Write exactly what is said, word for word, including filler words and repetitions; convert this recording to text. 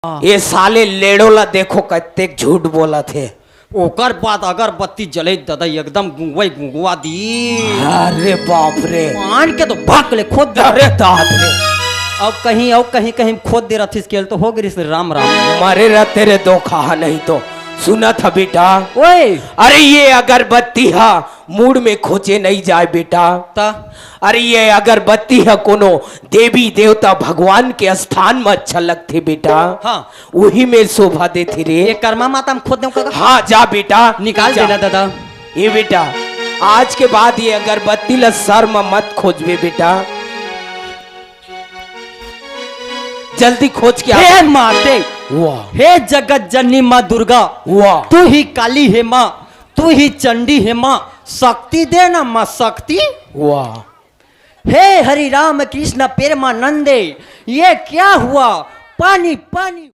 ये साले लेड़ो ला देखो, कतेक झूठ बोलत हे। ओकर बाद अगरबत्ती जले ददा, एकदम गुंगवाई गुंगवा दी। अरे बाप रे। पान के तो भाग ले खोद दे। अरे दाद रे। अब कहीं, अब कहीं, कहीं खोद दे रथिस केल तो हो गिरिस राम राम। मरे रहते रे दो खाहा नहीं तो। सुनत ह बेटा। ओए। अरे ये अगरबत्ती हा मुड़ में खोजे नहीं जाए बेटा। त? अरे ये अगरबत्ती ह कोनो देवी देवता भगवान के स्थान में अच्छा लगथे बेटा। हाँ। उही में शोभा देथे रे। ये कर्मा माता में खोद देव का? हाँ, जा बेटा, निकाल जा। देना दादा। ये बेटा, आज के बाद ये अगरबत्ती ला सर में मत खोजबे बेटा, जल्दी खोज के आ। हे माते, वाह। हे जगत जननी माँ दुर्गा, वाह। तू ही काली हे माँ, तू ही चंडी हे माँ, शक्ति दे ना माँ, शक्ति। वाह। हे हरि राम कृष्ण प्रेमानंदे, ये क्या हुआ? पानी, पानी।